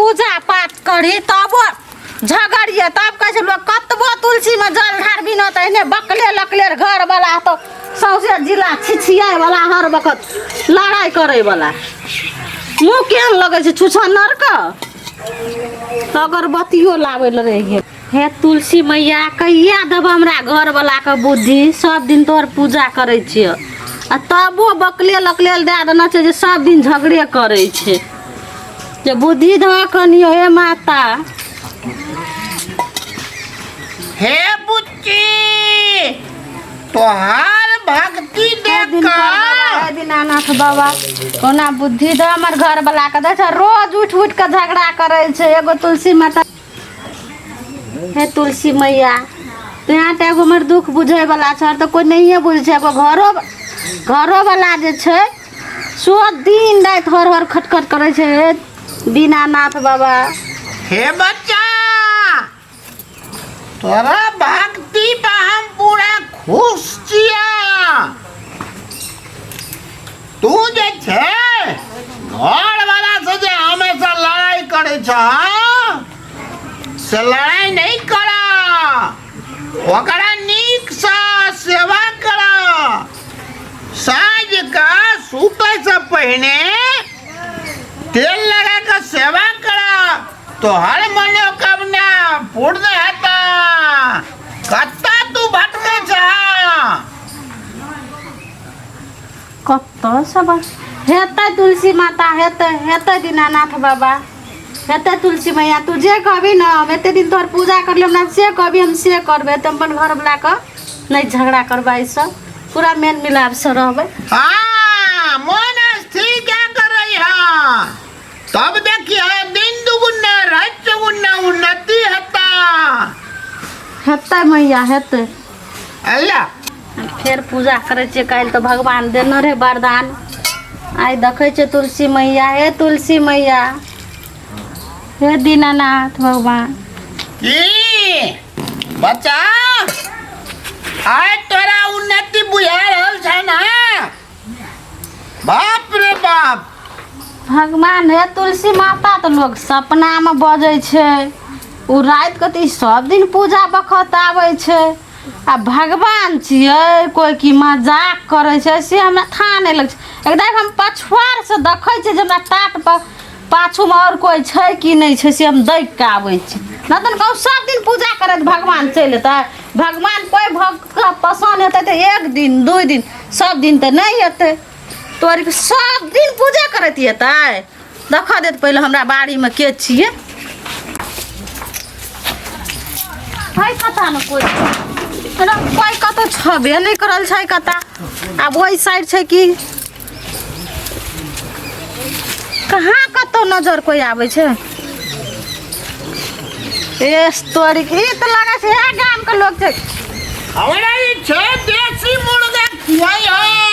पूजा पाठ करी तबो झगड़िए तब कहै छै लोक कतबो तुलसीमे जल ढारबी न तऽ एहने बकले लकले घरवला तऽ सौंसे जिला छिछियाइवला हर वक्त लड़ाइ करैवला मुँह केहन लगै छै छुछन्नरके अगरबत्तियो लाबै लए रहि गेल। हे तुलसी मैया, कहिया देब हमरा घरवलाके बुद्धि? सब दिन तोहर पूजा करै छियै आ तबो बकले लकले दए देने छै जे सब दिन झगड़े करै छै। जे बुद्धि धऽ कनियो हे माता। हे बुच्ची, तोहार भक्ति हे देख दिनकर बाबा, कऽ हे दीनानाथ बाबा, कोना बुद्धि दऽ हमर घरवलाके। देखै छ, रोज उठि उठि कऽ झगड़ा करै छै। एगो तुलसी माता, हे तुलसी मैया, तू यहाँ तऽ एगो हमर दुख बुझैवला छ, तऽ कोइ नहिए बुझै छै। एगो घरो घरोवला जे छै सो दिन राति हर हर खटखट करै छै। हे दीनानाथ बाबा। हे बच्चा, तोरा भक्ति पर हम पूरा खुश छिया। तू जे छै घर वाला से जे हमेशा लड़ाई करे छ, से लड़ाई नहीं कर, ओकरा नीक से सेवा कर। साँझ का सुते से पहिने तेल लगा के सेवा कर, तोहर मनोकामना पूर्ण हेता। कत्ता तू भटकै छह? कतऽ सब हेतै तुलसी माता, हेतै, हेतै दीनानाथ बाबा, हेतै तुलसी मैया। तू जे कहबी ने, हम एते दिन तोहर पूजा करलियै, हमरा से कहबी हम से करबै। तऽ अपन घरवलाके नहि झगड़ा करबै, एहिसँ पूरा मेल मिलापसँ रहबै। हाँ, मन स्थिर क्या कर रही है, तब देखिए दिन दुगुना रात चौगुना उन्नति हेता। हेतै मैया, हेतै। अल्लाह। फेर पूजा करै छियै। काल्हि तऽ भगवान देने रहै वरदान, आइ देखै छियै। तुलसी मैया, हे तुलसी मैया, हे दीनानाथ भगवान। की बच्चा, आइ तोरा उन्नति बुझा रहल छै ने? बाप रे बाप! भगवान, हे तुलसी माता, तऽ लोग सपनामे बजै छै, ओ रातिके तऽ ई सब दिन पूजा बखत आबै छै। आ भगवान छियै कोइ की मजाक करै छै, से हमरा थाह नहि लगै छै। एकदम हम पछुआरसँ देखै छियै जे हमरा टाट पर पाछूमे आओर कोइ छै कि नहि छै, से हम देख कऽ आबै छी। नहि तऽ कहू, सब दिन पूजा करैत भगवान चलि एतै? भगवान कोइ भक्तके पसन्द हेतै तऽ एक दिन दू दिन, सब दिन तऽ नहि हेतै। तोरी सब दिन पूजा करैत हेतै? देखऽ देत पहिले हमरा बाड़ीमे के छियै। है कता ने कोइ अरे कोइ कतौ छबे नहि करल छै कता। आब ओहि साइड छै कि कहाँ कतौ नजर कोइ आबै छै। ए तोरी ई तऽ लागै छै इएह गामके लोक छै। हमरा ई छै देसी मुर्गा खियाई है।